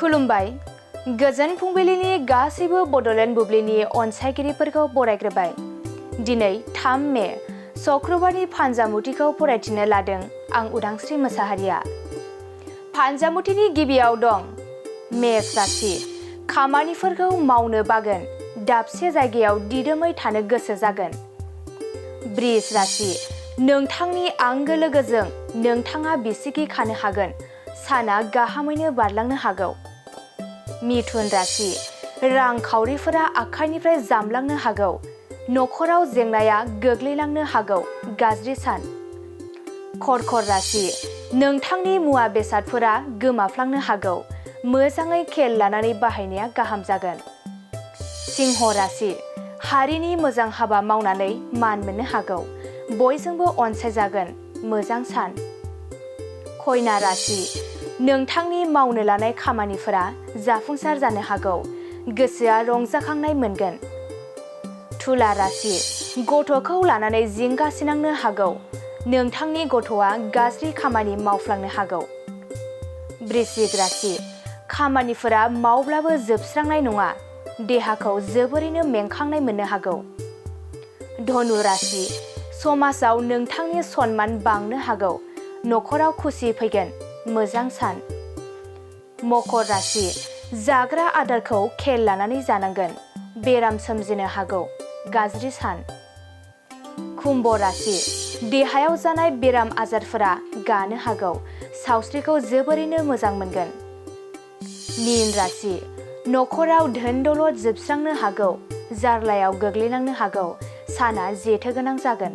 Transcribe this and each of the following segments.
खुलुमबाय। गोजोन फुंबिलिनि गासैबो बड'लेण्ड बुब्लिनि अनसायगिरिफोरखौ बरायग्रोबाय। दिनै 3 मे शुक्रबारनि फानजामुथिखौ फरायथिनो लादों आं उदांस्रि मोसाहारिया। फानजामुथिनि गिबियाव दं मेष राशि। खामानिफोरखौ मावनो बागोन, दाबसे जायगायाव दिदोमै थानो गोसो जागोन। बृष राशि। नोंथांनि आंगो लोगोजों नोंथाङा बिसिगि खानो हागोन, साना गाहामैनो बारलांनो हागौ। मिथुन राशि। रांखावरिफोरा आखाइनिफ्राय जामलांनो हागौ, नखराव जेंनाया गोग्लैलांनो हागौ, गाज्रि सान। कर्कट राशि। नोंथांनि मुवा बेसादफोरा गोमाफ्लांनो हागौ, मोजाङै खेल लानानै बाहायनाया गाहाम जागोन। सिंह राशि। हारिनि मोजां हाबा मावनानै मान मोननो हागौ, बयजोंबो अनसायजागोन, मोजां सान। कन्या राशि। नोंथांनि मावनो लानाय खामानिफोरा जाफुंसार जानो हागौ, गोसोआ रंजाखांनाय मोनगोन। तुला राशि। गथ'खौ लानानै जिंगासिनांनो हागौ, नोंथांनि गथ'आ गाज्रि खामानि मावफ्लांनो हागौ। वृश्चिक राशि। खामानिफोरा मावब्लाबो जोबस्रांनाय नङा, देहाखौ जोबोरैनो मेंखांनाय मोननो हागौ। धनु राशि। समाजाव नोंथांनि सन्मान बांनो हागौ, नखराव खुसि फैगोन, मोजां सान। मकर राशि। जाग्रा आदारखौ खेल लानानै जानांगोन, बेराम सोमजिनो हागौ, गाज्रि सान। कुम्भ राशि। देहायाव जानाय बेराम आजारफोरा गानो हागौ, सावस्रिखौ जोबोरैनो मोजां मोनगोन। मीन राशि। नखराव धोन दौलत जोबस्रांनो हागौ, जार्लायाव गोग्लैनांनो हागौ, साना जेथो गोनां जागोन।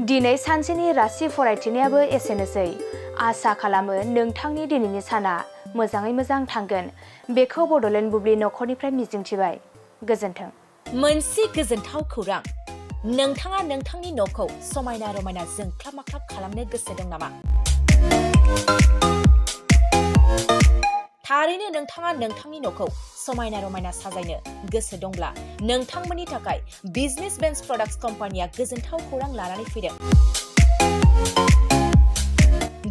दिनै सानसेनि राशि फरायथिनायाबो एसेनोसै। आसा खालामो नोंथांनि दिनैनि साना मोजाङै मोजां थांगोन, बेखौ बड'लेण्ड बुब्लि नखरनिफ्राय मिजिंथिबाय। गोजोन्थों। मोनसे गोजोनथाव खौरां। नोंथाङा नोंथांनि न'खौ समायना रमायना जोंख्लाब माख्लाब खालामनो गोसो दं नामा? थारैनो नोंथाङा नोंथांनि न'खौ समायना रमायना साजायनो गोसो दंब्ला नोंथांमोननि थाखाय बिजनेस बेन्स प्रडाक्ट्स कम्पानिया गोजोनथाव खौरां लानानै फैदों।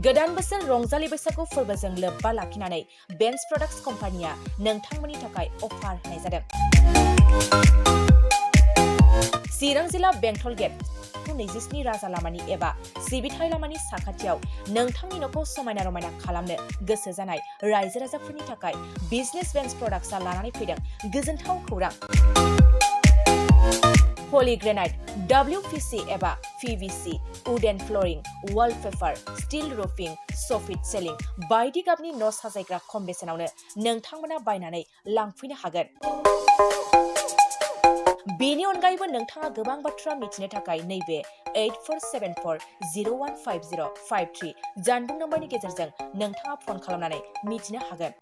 गोदान बोसोर रंजालि बैसागु फोरबोजों लोब्बा लाखिनानै बेन्स प्रडाक्ट्स कम्पानिया नोंथांमोननि थाखाय अफार होनाय जादों। चिरां जिल्ला बेंटल गेट 27 राजा लामानि एबा सिबिथाय लामानि साखाथियाव नोंथांनि न'खौ समायना रमायना खालामनो गोसो जानाय रायजो राजाफोरनि थाखाय बिजनेस बेन्स प्रडाक्ट्सआ लानानै फैदों गोजोनथाव खौरां। पलिग्रेनाइट, WPC एबा PVC, wooden flooring, wallpaper, steel roofing, soffit ceiling बायदि गाबनि न' साजायग्रा खम बेसेनावनो नोंथांमोना बायनानै लांफैनो हागोन। बेनि अनगायैबो नोंथाङा गोबां बाथ्रा मिथिनो थाखाय नैबे 8474015053 जानबुं नम्बरनि गेजेरजों नोंथाङा फन खालामनानै मिथिनो हागोन।